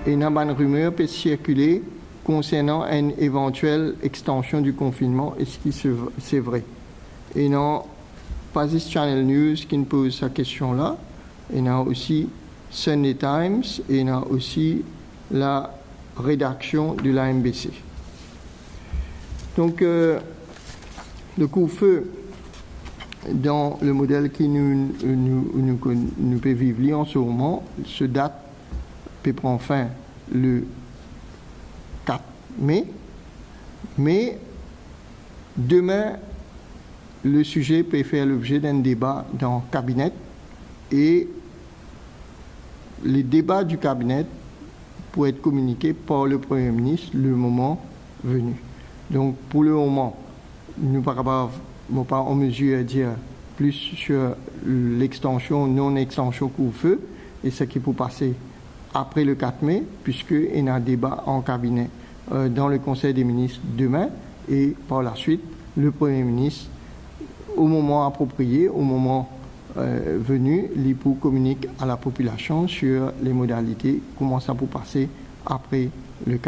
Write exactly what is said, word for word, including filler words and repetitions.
Ena bann rimer pe sirkile konsernan enn evantiel extansion di konfinnman, eski se, se vre? Ena pa zis Channel News ki poz sa kestion la, ena osi Sunday Times, ena osi la redaksion de la M B C. Donk, euh, le couvre-feu dan le model ki nou, nou, nou, nou, nou pe viv li an se moman, se dat pe pran fin le kat me, me demin, le size pe fer lobze d'enn deba dan kabinet e le deba di kabinet pou et kominike par le Premie Minis le moman veni. Donk, pou le moman, nou pa kapav, mo pa an mezir dir plis sur lextansion, non-extansion couvre-feu e seki pou pase apre le kat me, piske ena deba an kabinet, euh, dan le Konsey de Minis demin e par laswit, le Premie Minis, o moman apropriye, o moman, euh, veni, li pou kominik a la popilasion sur le modalite, kouma sa pou pase apre le